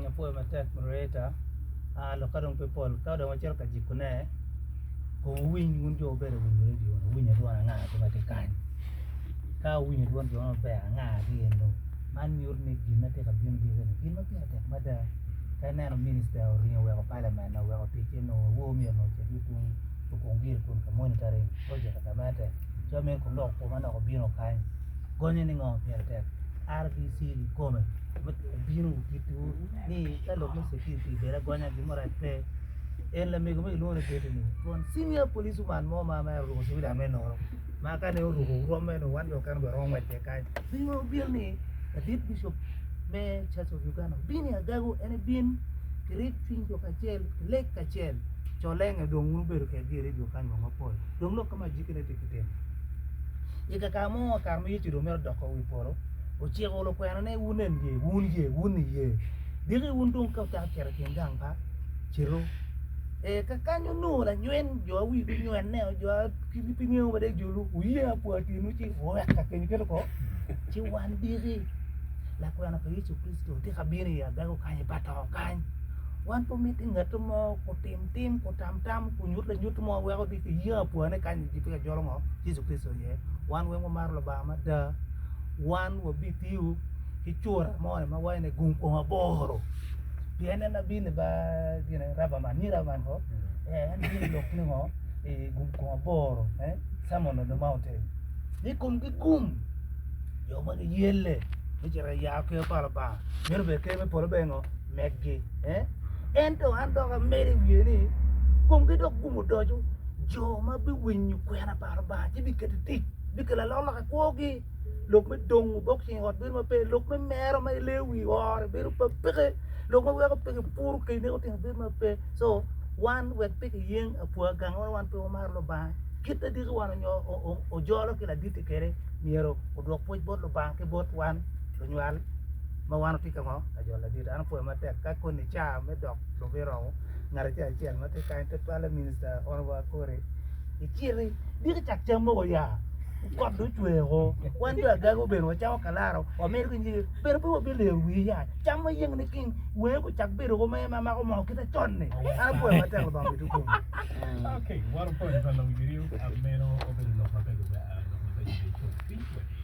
Apwoyo matek moderator. Ah, lokka dong pe pol. Ka dong wacito ka jikone, kong wuwiny wun jo wubedo i winyo radio ni, wuwinyo dwon anga ki ma tye kany. Ka wuwinyo dwon jo maber anga ki en dong. Man nyuto ni gin ma tye ka bino diki-ni gin ma pire tek mada. Ka ineno minista oringo oweko paliament oweko ticce nongo wor myero onongo ocit ki tung Rukungiri kun ka monitoring project pa gamente ci wamito kong lok kwo manok obino kany. Gonye ni ngo pire tek? RDC kikome obino otitiwu ni ka lok me security obedo agonya gin mo rac pe. En lamego ma kilwongo ni Betty ni twon senior police woman mo ma mere oruko civilian me nono ma ka ne oruko rwomme nongo wan jo okene bene romo ngwec kwede kany. Pingo obino ni ladit bishop me Church of Uganda obino i Agago en ebin kirib cwiny jo kacel kileg kacel co lenge dong wun wubedo kedgi i radio kany wang mapol dong lok ka ma jikine tye ki timo. I kakare mo i kare ma Yecu dong mito doko i wi polo, ociko lukwenane, Wunen ye, wun ye, wun iye. Diki wun dong ka wucako cito i kin gang pa, citu. Ee, ka kany onongo lanywen, jo a wigi onywenne, jo a kitgi pe ngeyo mada jolu, wuye apwa tyenwu ci wuwek ka kenyo keto ko. Ci wan diki, lakwena pa Yecu Kricito tye ka bino i agago kany, i pa to kany. Wan pe omiti ngat mo kutim tim, kutam tam, kunyut lanyut mo weko di kiyengo apwane kany ji pe ka jolo ngo Yecu Kricito iye. Wan weng wamaro Lubanga mada. Wan wabitiyo ki cura mo ni ma waco ni gung kom aboro. Pien en abino ba gine Rabaman, ni Rabaman ko? Eh, en bino lok ni ngo eh, gung kom aboro, eh, Sermon on the Mountain. Ni komgi gum, jo ma giyelle me cito i yaro ker pa Lubanga. Meno bene ker me polo bene ngo? Meggi. Eh? Ento an dok amedo i wiye ni, komgi dok gum odoco, jo ma biwinyo kwena pa Lubanga ci biketo i tic, bikelo alokaloka i kwogi. Lok me dongo bok ceng i ot bedo ma pe, lok me mero ma ileyo wi ore bedo pa peke, lok ma weko pe kipuro kec neko tino bedo ma pe. So, wan wek pe kiyeng apwa gangwa wan pe wamaro Lubanga. Kit ma diki wan ojolo ki ladit-ti kwede myero odwok pwoc bot Lubanga ki bot wan lunywal ma wan watye ka ngo? Ka jolo ladit. An apwoyo matek ka koni ca me dok dong biromo ngat acel acel ma tye kany tutwalle Minister Honourable Akori iciti diki cak cam mogo ya kot dong ocwer woko wan jo agago bene wacamo kalaro wamedo ki nyige bene pe wabileyo wii ya cam ma yeng niking wenge gucak bedo ko me ma mako moo kite con ni an apwoyo matek Lubanga obed ki komi. Okay, wan opwonyo pa lok giriyo meno obedo lok mabeco lok mabeco me cwiny kwedi.